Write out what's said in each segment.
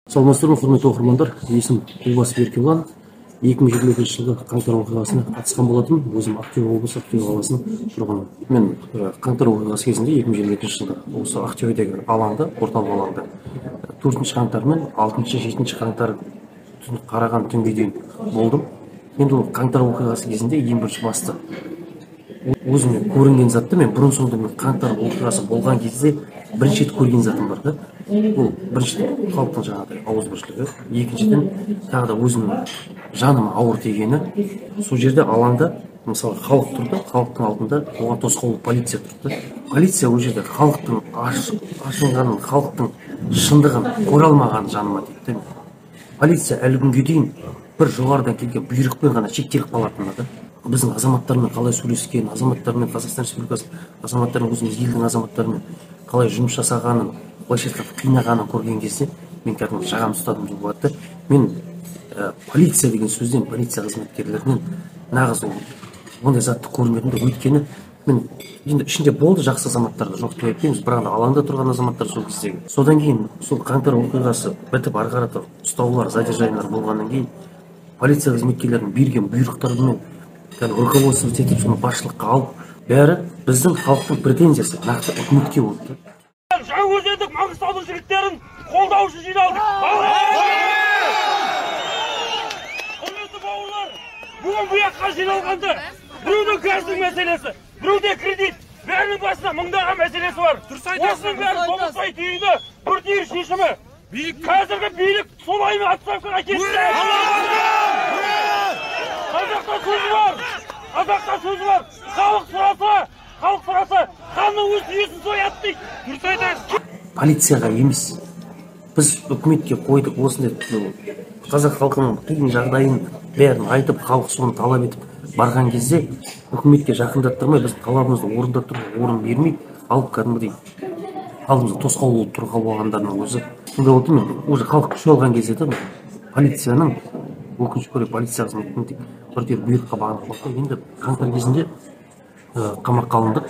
Саламатсыздар ма, құрметті оқырмандар. Есімім Елбасы Еркебұлан. 2022 жылғы қаңтар оқиғасына қатысқан болатынмын. Өзім Ақтөбе облысы, Ақтөбе қаласының тұрғынымын. Мен қаңтар оқиғасы кезінде 2022 жылда осы Ақтөбедегі алаңда, орталық алаңда 4 қаңтар мен 6-7 қаңтар түн қараған түнге дейін болдым. Енді ол қаңтар оқиғасы кезінде ең бірінші басты өзіме көрінген затты мен бұрын соңды мен қаңтар оқиғасы болған кезде бірінші рет көрген затым бар да. Ол біріншіден халықтың жаңағыдай ауызбіршілігі, екіншіден тағы да өзімнің жаныма ауыр тигені, сол жерде алаңда мысалы халық тұрды, халықтың алдында оған тосқауыл полиция тұрды. Полиция ол жерде халықтың ашынғанын, халықтың шындығын көре алмағанын жаныма тиді. Полиция әлі күнге дейін бір жоғарыдан келген бұйрықпен ғана шектеліп қалатыны да. Біздің азаматтармен қалай сөйлескен, азаматтармен, Қазақстан Республикасы азаматтарымен, өзіміз елдің азаматтарымен қалай жұмыс жасағанын, былайша айтқанда қинағанын көрген кезде мен кәдімгі жағам ұстадым деп болады. Мен полиция деген сөзден, полиция қызметкерлерінен нағыз ондай затты көрмедім де. Өйткені мен енді ішінде болды жақсы азаматтар да, жоқ деп айтпаймыз, бірақ алаңда тұрған азаматтар сол кездегі. Содан кейін сол қаңтар оқиғасы бітіп, ары қарата ұстаулар, задержаниялар болғаннан кейін полиция қызметкерлерінің берген бұйрықтарымен руководство етіп, соны басшылыққа алып, бәрі біздің халықтың претензиясы нақты үкіметке болды. Жаңаөзендік Маңғыстаудың жігіттерін қолдау үшін жиналдық. Құрметті бауырлар, бүгін бұл жаққа жиналғандар біреудің газдың мәселесі, біреуде кредит, бәрінің басында мыңдаған мәселесі бар. Осының бәрі тобықтай түйіні, бір түйір шешімі. Қазіргі билік солай ма отставкаға кетті? Қазақта сөз бар, қазақта сөз бар. Халық сұраса, халық сұраса, ханның өз түйесін сояды дейді. Дұрыс айтасыз. Полицияға емес, біз үкіметке қойдық осындай қазақ халқының қиын жағдайын бәрін айтып, халық соны талап етіп барған кезде үкіметке жақындаттырмай, біз талабымызды орындаттыруға орын бермей, алып кәдімгідей алдымызда тосқауыл болып тұрған болғандарының өзі сондай болды. Мен уже халық күш алған кезде де полицияның, өкінішке орай, полиция қызметінің тек бір түйір бұйрыққа бағынып қалды. Енді қаңтар кезінде қамаққа алындық,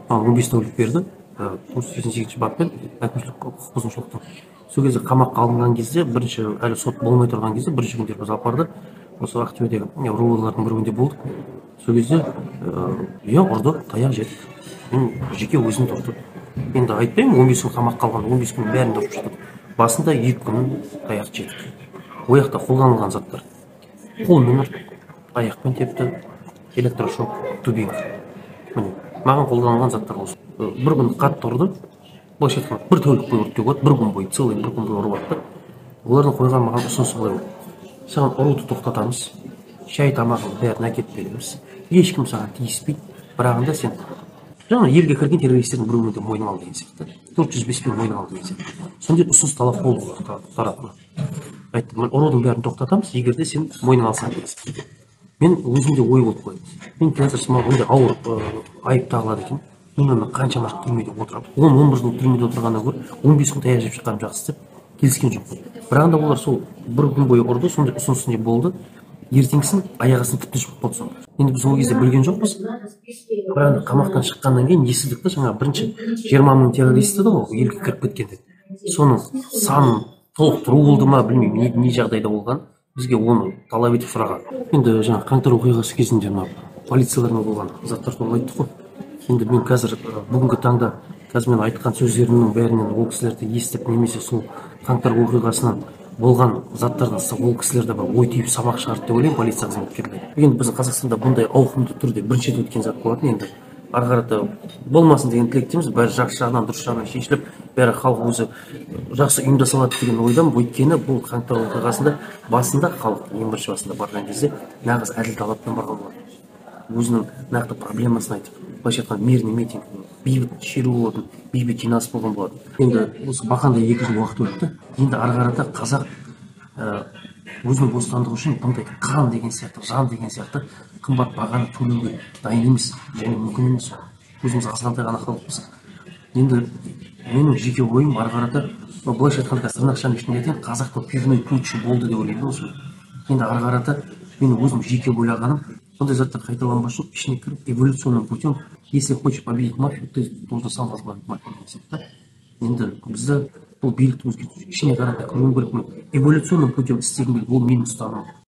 маған 15 тәулік берді, 488 баппен әкімшілік құқық бұзушылықтың. Сол кезде қамаққа алынған кезде, бірінші әлі сот болмай тұрған кезде, бірінші күндері біз апарды, осы Ақтөбедегі РОВД-лардың біреуінде болдық. Сол кезде иә, ұрды, таяқ жедік. Мен жеке өзім ұрды. Енді айтпаймын, 15 күн қамаққа алған, 15 күн бәрін ұрып шықтық. Басында 2 күн таяқ жедік. Ол жақта қолданылған заттар. Қолмен ұрды, аяқпен тепті, электрошок, дубинка. Міне, маған қолданылған заттар осы. Бір күн қатты ұрды, былайша айтқанда бір тәулік бойы ұрды деуге болады, бір күн бойы, целый бір күн бойы ұрып атты. Олардың қойған маған ұсынысы былай болды: саған ұруды тоқтатамыз, шай тамағын бәрін әкеліп береміз, ешкім саған тиіспейді, бірағында сен жаңа елге кірген террористердің біреуін де мойныңа ал деген сияқты, 405-пен мойныңа ал деген сияқты. Сондай ұсыныс талап болды олар тарапынан. Айттым, ұрудың бәрін тоқтатамыз, егер де сен мойныңа алсаң деген сияқты. Мен өзімде ой болып қойдым. Мен қазір маған ондай ауыр айып тағылады екен. Мен оны қаншама жыл түрмеде отырамын. 10-11 жыл түрмеде отырғаннан гөрі 15 күн таяқ жеп шыққаным жақсы деп келіскен жоқпын. Бірақ та олар сол бір күн бойы ұрды, сондай ұсыныс не болды. Ертеңгісін аяқ астынан тіпті шығып қалды соң. Енді біз ол кезде білген жоқпыз. Бірақ қамақтан шыққаннан кейін естідік та, жаңағы бірінші 20 мың террорист еді ғой, елге кіріп кеткен деп. Соның санын толықтыру болды ма, білмеймін, не жағдайда болған, бізге оны талап етіп сұраған. Енді жаңа қаңтар оқиғасы кезінде мына полициялармен болған заттар туралы айттық қой. Енді мен қазір бүгінгі таңда қазір мен айтқан сөздерімнің бәрінен ол кісілерді естіп, немесе сол қаңтар оқиғасынан болған заттардан ол кісілер де бір ой түйіп сабақ шығарды деп ойлаймын полиция қызметкерлері. Енді біздің Қазақстанда бұндай ауқымды түрде бірінші рет өткен зат болатын. Енді ары қарата болмасын деген тілектеміз, бәрі жақсы жағынан, дұрыс жағынан шешіліп, бәрі халық өзі жақсы ұйымдаса алады деген ойдамын. Өйткені бұл қаңтар оқиғасында басында халық ең бірінші басында барған кезде нағыз әділ талаппен барған болатын. Өзінің нақты проблемасын айтып, былайша айтқанда мирный митинг, бейбіт шеру болатын, бейбіт жиналыс болған болатын. Енді осы бақандай 2 жыл уақыт өтті. Енді ары қарата қазақ өзінің бостандығы үшін бұндай қан деген сияқты, жан деген сияқты қымбат бағаны төлеуге дайын емес және мүмкін емес. Өзіміз азғантай ғана халықпыз. Енді менің жеке ойым ары қарата, былайша айтқанда тырнақшаның ішінде айтайын, қазақта пивной путч болды деп ойлаймын осы. Енді ары қарата мен өзім жеке ойлағаным, сондай заттар қайталанбас үшін ішіне кіріп эволюционным путем, если хочешь победить мафию, ты должен сам возглавить мафию деген сияқты. Енді бізді Бұл билікті өзгерту, ішіне қарата кіруім керек. Мен эволюционным путем істегім келеді, ол менің ұстанымым.